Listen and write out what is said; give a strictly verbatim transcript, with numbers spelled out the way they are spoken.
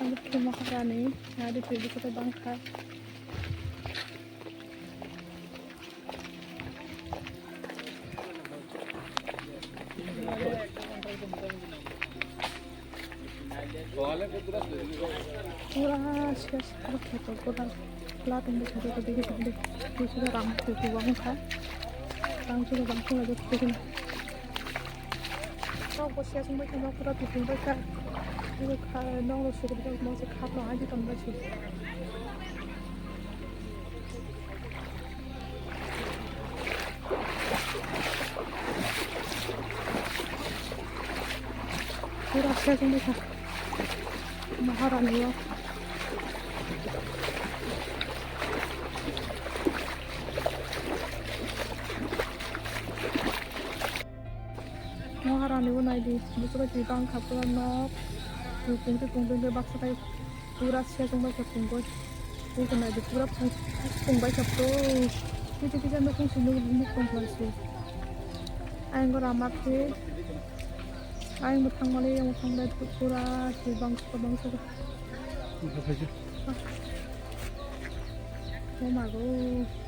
Maharani, nadi twi bisingo bangkha. Pura ses, pura kheto, pura latung bwsajak, digi digi, bwsajak rang kheto, wngkha rang kheto, bang kheto, digi. Nokbo ses wngbaikha, nok pura twi twi wngbaikha. Nokno sugwi, mokhe khapno hai di tonbaisi. Pura ses wngbaikha Maharani o. Maharani o naidi, bwswk bai twi bangkha pura nok. Twi pungtwi pungtwi baksa khai pura ses wngbaikha pungwi. Twi naidi pura pung-, pungbaikha pura. Kisa kisa nukhung si nuk, nuk tongkha si. Ayang rama khe. Ayang bo thangmani, ayang bo thangmani pura twi bangsa bangsa. Oh my God.